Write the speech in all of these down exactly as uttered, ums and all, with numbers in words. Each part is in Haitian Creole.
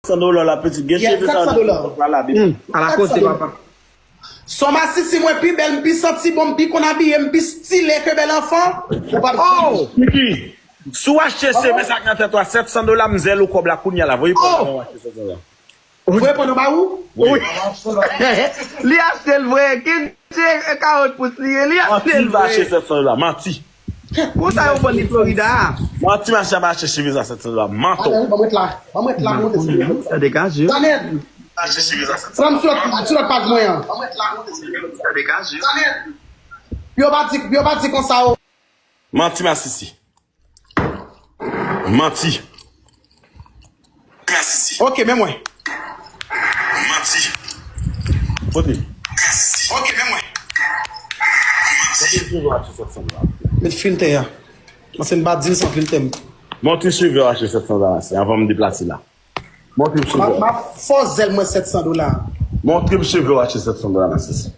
San dola la, pitit. Gen cheve sa, la, la, la, la. Hmm, ala koze, papa. Son masisi, mwen pi bèl, m pi santi bon, m pi konn abiye, m pi stile ke bèl anfan. Ou pa Oh! Kiki, si w achte cheve sa k nan tèt ou a sèt san dola, m zèl ou kòb la kounye a la. Voye kòb la, mwen achte sèt san dola. Voye pandan ba ou? Wi. Li achte l vre. Ki cheve karant pous li ye? Li achte l vre. Manti, va achte sèt san dola. Manti. Pou sa yo vann li Florida a? Manti, mache ap achte cheve sa sèt san dola. Manto. Ban mwen la. Ban mwen la, mwen te. Sa degaje. Zanèt. Achte cheve sa sèt san dola. Pran m sou lòt, sou lòt paj mwen an. Sa degaje. Zanèt. Yo pa di, yo pa di konsa, o. Manti, masisi. Manti. Ok, men mwen. Manti. Kote? Ok, men mwen. Kote cheve w achte sèt san dola? Met filtè a. Paske m pa di l san filtè m. Montre cheve w achte sèt san dola, se avan m deplase la. Montre m cheve w. M ap fò zèl mwen sèt san dola. Montre m cheve w achte sèt san dola, masisi.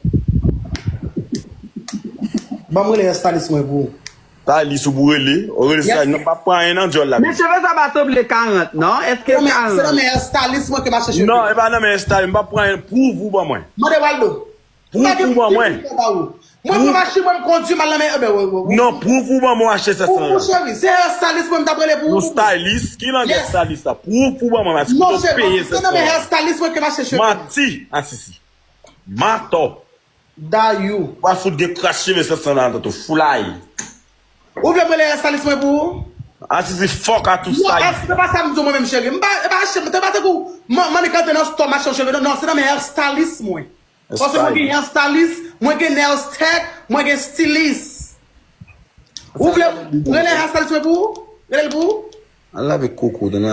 Ban m rele hairstylist mwen pou ou. Stylist ou pou rele, ou rele stylist. Non, m p ap pran anyen nan djòl la. Men cheve sa pa sanble karant, non? Èske karant? Se nan men hairstylist mwen ke m achte cheve. Non, e pa nan men hairstylist, m p ap pran anyen. Pwouve ou ban mwen. Mande Waldo. Pwouve ou ban mwen. Mwen pran machin mwen, m kondwi m al nan men, e ben, wi, wi, wi. Non, pwouve ou ban mwen achte sèt san dola. Cheri, se hairstylist mwen m t ap rele pou ou. Yon stylist? Ki langaj stylist sa? Pwouve ou ban mwen, masisi, ou peye sèt san dola. Non, cheri, se nan men hairstylist mwen ke m achte cheve. Manti, masisi. Mantò. Dayou. W a fout gen kras cheve sèt san dola nan tèt ou, foulay. Ou vle m rele hairstylist mwen pou ou? Asisi, fuck a tout style. Non, se pa sa m di w mwen menm, cheri. M pa, e pa cheve, te pa tankou m, m annik antre nan store m achte yon cheve. Non, non, se nan men hairstylist mwen. Paske mwen gen hairstylist, mwen gen nails tech, mwen gen stylist. Ou vle rele hairstylist mwen pou ou? Rele l pou ou? Al lave koko w, tande.